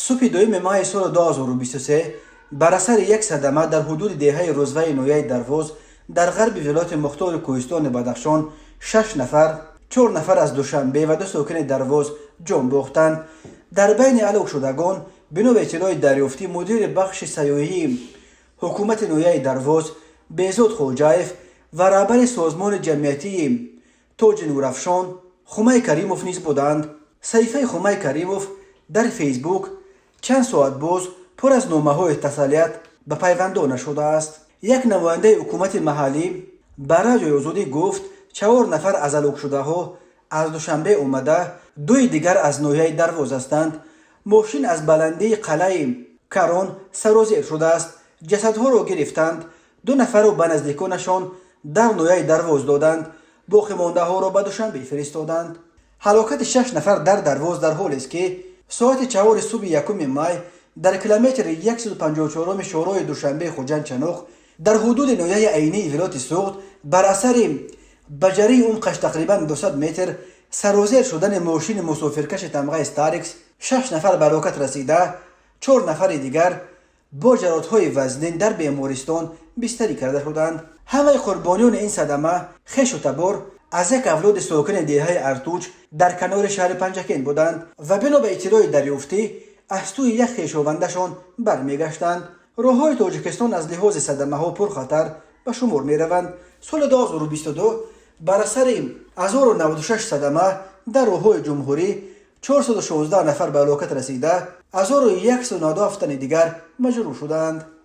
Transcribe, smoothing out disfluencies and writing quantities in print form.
Субҳи 2 майи соли 2023 бар асари як садама дар ҳудуди деҳаи Рӯзваи ноҳияи Дарвоз дар ғарби вилояти мухтори кӯҳистони Бадахшон шаш нафар, чор нафар аз Душанбе ва ду сокини Дарвоз, ҷон бохтанд. Дар байни ҳалокшудагон, бино ба иттилои дарёфтӣ, мудири бахши сайёҳии ҳукумати ноҳияи Дарвоз Беҳзод Хоҷаев ва раҳбари созмони ҷамъиятии Тоҷи Нурафшон Хумай Каримов низ буданд. Саҳифаи Хумай Каримов дар Фейсбук чанд соат боз пур аз номаҳои тасаллият ба пайвандона шудааст. Як намояндаи ҳукумати маҳаллӣ ба Радиои Озодӣ гуфт, чаҳор нафар аз ҳалокшудаҳо аз Душанбе омада, дуи дигар аз ноҳияи Дарвоз ҳастанд. Мошин аз баландии қалъаи Карон сарозер шудааст. Ҷасадҳоро гирифтанд, ду нафарро ба наздиконашон дар ноҳияи Дарвоз доданд, боқимондаҳоро ба Душанбе фиристоданд. Ҳалокати шаш нафар дар Дарвоз дар ҳолест, ки соати 4 субҳи 1 май дар километри 154 шоҳроҳи Душанбе Хуҷанд Чаноқ дар ҳудуди ноҳияи Айнии вилояти Суғд бар асари ба ҷарии умқаш тақрибан 200 метр сарозер шудани мошини мусофиркаши тамғаи Старикс шаш нафар ба ҳалокат расида, чор нафари дигар бо ҷароҳатҳои вазнин дар бемористон бистарӣ карда шуданд. Ҳамаи қурбониёни ин садама хешу табор аз як авлоди сокини деҳаи Артуч дар канори шаҳри Панҷакент буданд ва бино ба иттилои дарёфтӣ аз тӯи як хешовандашон бармегаштанд. Роҳҳои Тоҷикистон аз лиҳози садамаҳо пурхатар ба шумор мераванд. Соли 2022 бар асари 1096 садама дар роҳҳои ҷумҳурӣ 416 нафар ба ҳалокат расида, 1197 тани дигар маҷрӯҳ шуданд.